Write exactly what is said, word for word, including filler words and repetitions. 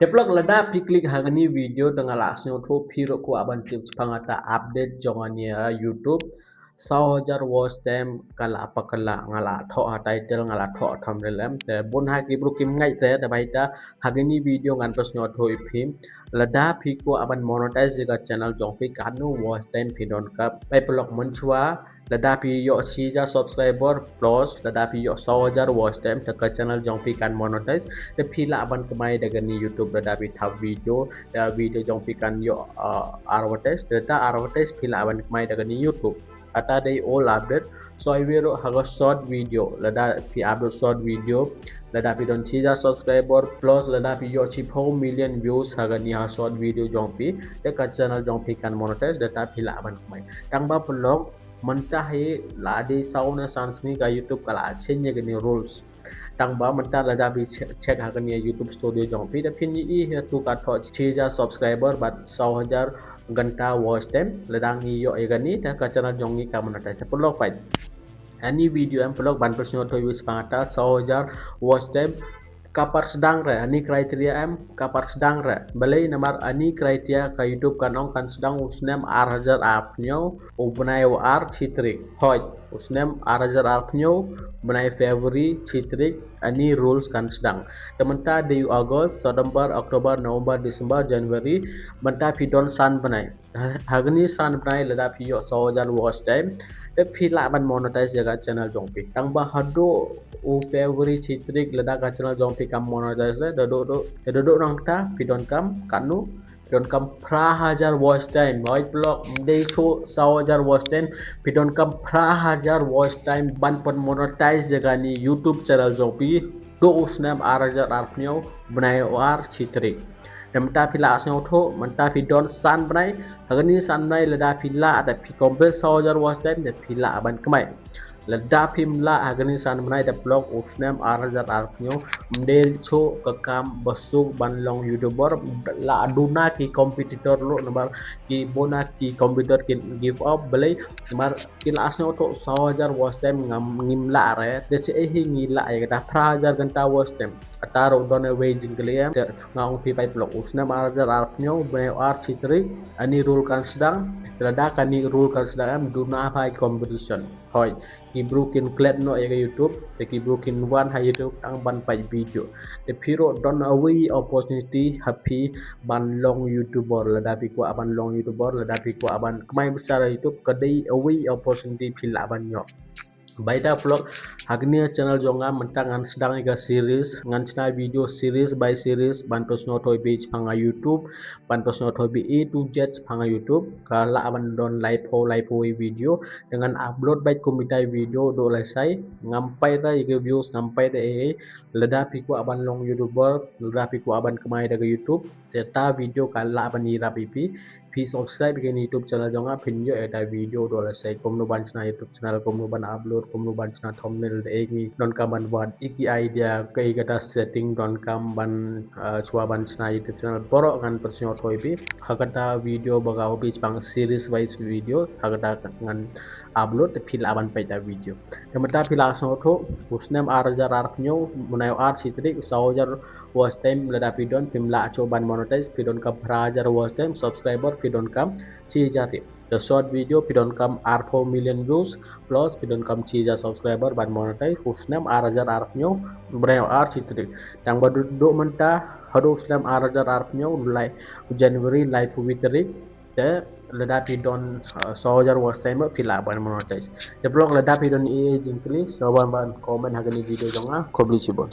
Te paralok, lada phi click ha kani video te nga la sngewthuh phi ruh kwah ban tip shaphang kata update jong kani YouTube. Saw hajar watch time ka la pakala, nga la thoh ha title, nga la thoh ha thumbnail em. Te bun ha ki bru kim ngeit te, te ba ita ha kani video ngan pynsngewthuh ïa phi. Lada phi kwah ban monetize ïa ka channel jong phi, katno watch time phi donkam. Ba paralok, mynshuwa lada phi ïoh shi hajar subscriber plus lada phi ïoh saw hajar watch time, te ka channel jong phi kan monetize. Te phi lah ban kmai da kani YouTube lada phi thap video, da video jong phi kan ïoh, uh, advertise, te da advertise phi lah ban kmai da kani YouTube. Kata dei old update. So iwei ruh ha ka short video, lada phi upload short video, lada phi don shi hajar subscriber plus lada phi ïoh shiphew million views ha kani ha short video jong phi, te ka channel jong phi kan monetize, te da phi lah ban kmai. Tang ba paralok, mynta hi la dei saw ne san sngi ka YouTube ka la change ïa kani rules. Tang ba mynta lada phi che-, check ha kani YouTube Studio jong phi, te phin ïohi ha tu ka thoh shi hajar subscriber bad saw hajar ganta watch time, lada ngi ïoh ïa kani te ka channel jong ngi ka monetize. Te paralok, peit, ani video em paralok, ban pynsngewthuh ïa phi shaphang kata saw hajar watch time, ka pat sdang re, ani criteria em, ka pat sdang re. Balei? Namar ani criteria ka YouTube kan ong kan sdang u snem ar hajar arphew hynñiew, u bnai u ar, shi tarik. Hooid, u snem ar hajar arphew hynñiew, bnai February, shi tarik, ani rules kan sdang. Te mynta dei u August, September, October, November, December, January, mynta phi don san bnai. Ha kani san bnai lada phi ïoh saw hajar watch time, te phi lah ban monetize ïa ka channel jong phi. Tang ba haduh u February shi tarik lada ka channel jong phi kam monetize, te duh duh, te duh duh nangta phi donkam katno? Phi donkam phra hajar watch time. Hooid paralok, ym dei shuh saw hajar watch time, phi donkam phra hajar watch time ban pynmonetize ïa kani YouTube channel jong phi. Duh u snem ar hajar arphew hynñiew, bnai u ar, shi tarik. Te mynta phi la sngewthuh, mynta phi don san bnai, ha kani san bnai lada phi lah, da phi complete saw hajar watch time, da phi lah ban kmai. Lada phim lah ha kani san bnai, te paralok, u snem ar hajar arphew hynñiew ym dei shuh ka kam ba suk ban long YouTuber. La duna ki competitor ruh, namar ki bun na ki competitor ki give up. Balei? Namar ki la sngewthuh saw hajar watch time ngam, ngim lah re, te shaei hi ngi lah ïa kata phra hajar ganta watch time. Kata ruh don iwei i jingkylli em, te nga ong phi, peit paralok, u snem ar hajar arphew hynñiew, bnai u ar, shi tarik, ani rule kan sdang. Te lada kani rule kan sdang em, duna pha i competition. Hooid, ki bru kin klet noh ïa ka YouTube, te ki bru kin wan ha YouTube tang ban peit video. Te phi ruh don iwei i opportunity ha phi ban long YouTuber. Lada phi kwah ban long YouTuber, lada phi kwah ban kmai pisa da YouTube, ka dei iwei i opportunity phi lah ban ïoh. Ba ita paralok, ha kani channel jong nga mynta ngan sdang ïa ka series, ngan shna video series by series ban pynsngewthuh ïa phi shaphang ka YouTube, ban pynsngewthuh ïa phi A to Z shaphang ka YouTube. Ka lah ban don laiphew, laiphew i video. Te ngan upload beit kum ita i video, duh lehse ngam peit da ïa ka views, ngam peit da ei ei. Lada phi kwah ban long YouTuber, lada phi kwah ban kmai da ka YouTube, te kata video ka lah ban ïarap ïa phi. Phi subscribe ïa kane YouTube channel jong nga, phin ïoh ïa kata video, duh lehse kumno ban shna YouTube channel, kumno ban upload, kumno ban shna thumbnail, da ei ngi donkam ban wad, ïa ki idea, kaei kata setting donkam ban, ah, shuwa ban shna YouTube channel, baroh ngan pynsngewthuh ïa phi ha kata video ba nga ong phi shaphang series wise video, ha kata ngan upload, te phi lah ban peit da video. Te mynta phi la sngewthuh, u snem ar hajar arphew hynñiew, bnai u ar, shi tarik, saw hajar watch time lada phi don, phim lah shuh ban monetize, phi donkam phra hajar watch time, subscriber phi donkam shi hajar. Te short video phi donkam arphew million views plus phi donkam shi hajar subscriber ban monetize, u snem ar hajar arphew hynñiew, bnai u ar, shi tarik. Tang ba duh, duh mynta haduh u snem ar hajar arphew hynñiew, lai, January, laiphew wei tarik. Te lada phi don, uh, saw hajar watch time, phi lah ban monetize. Te paralok, lada phi don ei ei i jingkylli, sngewbha ban comment ha kane ka video jong nga. Khublei shibun.